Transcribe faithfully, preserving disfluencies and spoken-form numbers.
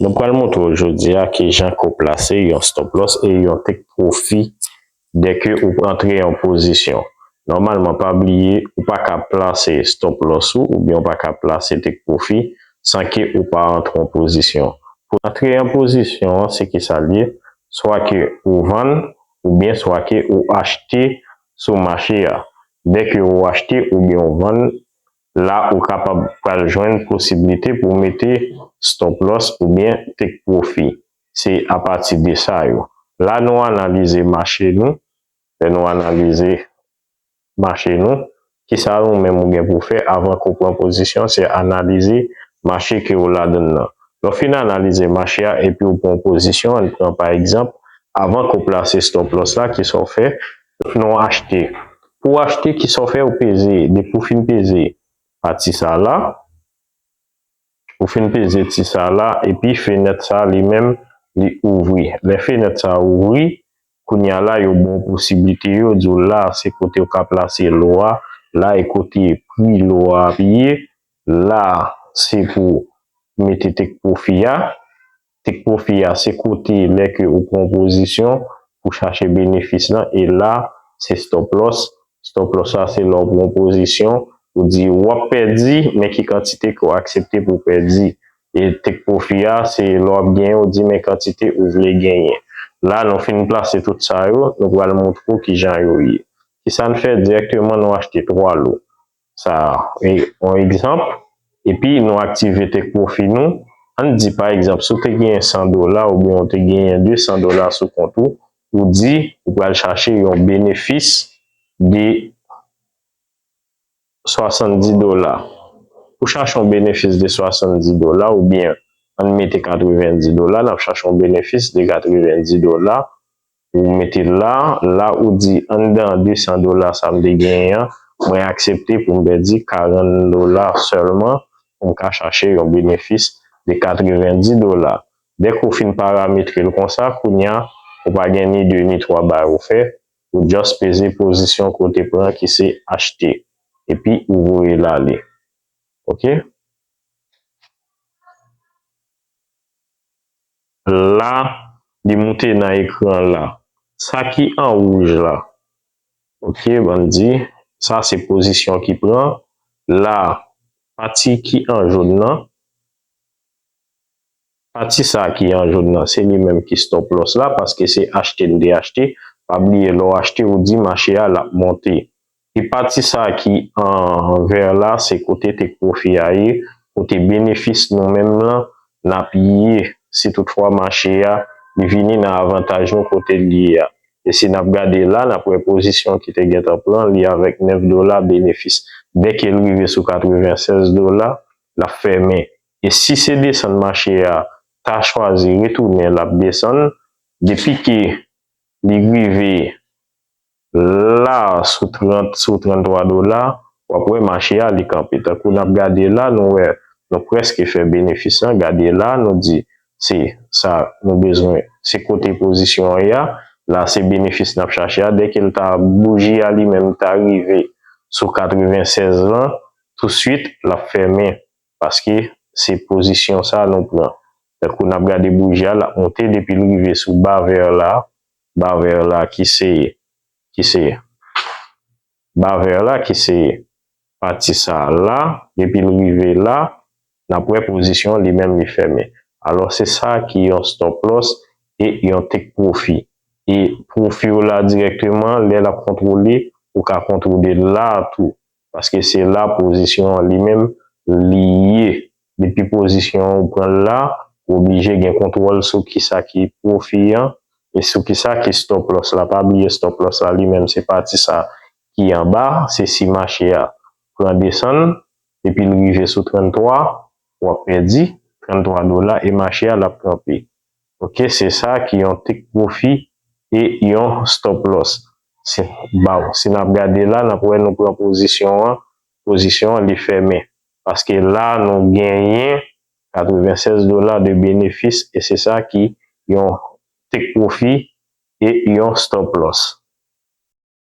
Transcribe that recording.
Nou pral montre w jodi a kijan ke w plase yon stop loss e yon take profit dèke ou antre yon pozisyon. Nòmalman, pa bliye, ou pa ka plase stop loss ou oubyen ou pa ka plase take profit san ke ou pa antre yon pozisyon. Pou antre yon pozisyon an, se ki sa l ye, swa ke ou vann oubyen swa ke ou achte sou mache a. Dèke ou achte oubyen ou vann, la ou kapab pral jwenn posiblite pou w mete stop loss oubyen take profit. Se apati de sa yo. La nou analize mache nou, lè nou analize mache nou, kisa nou menm ou gen pou fè avan ke w pran pozisyon, se analize mache ke w ladann nan. Lè w fin analize mache a epi w pran pozisyon, ann pran pa egzanp, avan ke w plase stop loss la, kisa w fè? Nou achte. Pou w achte, kisa w fè? Ou peze, depi w fin peze pati sa la, ou fin peze ti sa la, epi fenèt sa li menm, li ouvri. Lè fenèt sa ouvri, kounye a la, yo ba w posiblite yo, di w la, se kote w ka plase lò a, la e kote pri lò a ap ye, la, se pou mete take profit a. Take profit a, se kote lè ke ou pran pozisyon pou chache benefis lan, e la, se stop loss. Stop loss la, se lè w pran pozisyon, ou di w ap pèdi, men ki kantite ke w aksepte pou w pèdi. E take profit a, se lè w ap genyen, ou di men kantite ou vle genyen. La, nou fin plase tout sa yo, nou pral montre w kijan yo ye. Kisa n fè? Dirèkteman, nou achte twa lo. Sa, e, yon egzanp, epi nou aktive take profit nou. Ann di, pa egzanp, si w te genyen san dola oubyen w te genyen de san dola sou kont ou, ou di ou pral chache yon benefis de swasanndis dola. Pou chache yon benefis de swasanndis dola, oubyen ann mete katrevenndis dola, n ap chache yon benefis de katrevenndis dola, ou mete l la, la ou di, anndan de san dola sa m te genyen an, mwen aksepte pou m pèdi karant dola sèlman pou m ka chache yon benefis de katrevenndis dola. Dèke w fin parametre l konsa, kounye a, ou pa gen ni de ni twa bagay ou fè, ou just peze pozisyon ke w te pran ki se achte, epi ou voye l ale. Oke? La, li moute nan ekran la. Sa ki an wouj la, oke, ban n di, sa se pozisyon ki pran. La, pati ki an jòn nan, pati sa ki an jòn nan, se li menm ki stop loss la, paske se achte n te achte. Pa bliye, lè w achte, ou di mache a l ap monte. E pati sa ki an vè la, se kote take profit a ye, kote benefis nou menm lan, n ap ye, si toutfwa mache a, li vini nan avantaj nou kote l ye a. E si n ap gade la, n ap wè pozisyon ki te gentan pran, li avèk nèf dola benefis. Dèke l rive sou katrevennsèz dola, l ap fèmen. E si se desann mache a ta chwazi retounen, l ap desann. Depi ke li rive la sou trant, sou tranntwa dola, w ap wè mache a li kanpe. Tankou n ap gade la, nou wè, nou prèske fè benefis lan. Gade la, nou di, se sa nou bezwen, se kote pozisyon an ye a. La, se benefis n ap chache a. Dèke l ta, bouji a li menm ta rive sou katrevennsèz lan, touswit, l ap fèmen, paske se pozisyon sa nou pran. Tankou n ap gade bouji a, l ap monte depi l rive sou ba vè la, ba vè la ki se, ki se, ba vè la ki se pati sa la, depi l rive la, n ap wè pozisyon li menm li fèmen. Alò, se sa ki yon stop loss e yon take profit. E pwofi w la dirèkteman, lè l ap kontwole, ou ka kontwole l la tou. Paske se la pozisyon an li menm li ye. Depi pozisyon an ou pran l la, ou oblije gen kontwòl sou kisa ki pwofi an e sou kisa ki stop loss la. Pa bliye stop loss la li menm se pati sa ki anba, se si mache a pran desann, epi l rive sou tranntwa, w ap pèdi tranntwa dola e mache a l ap kanpe. Oke, se sa ki yon take profit e yon stop loss. Se, bon, si n ap gade la, n ap wè nou pran pozisyon an, pozisyon an li fèmen. Paske la, nou genyen katrevennsèz dola de benefis e se sa ki yon take profit e yon stop loss.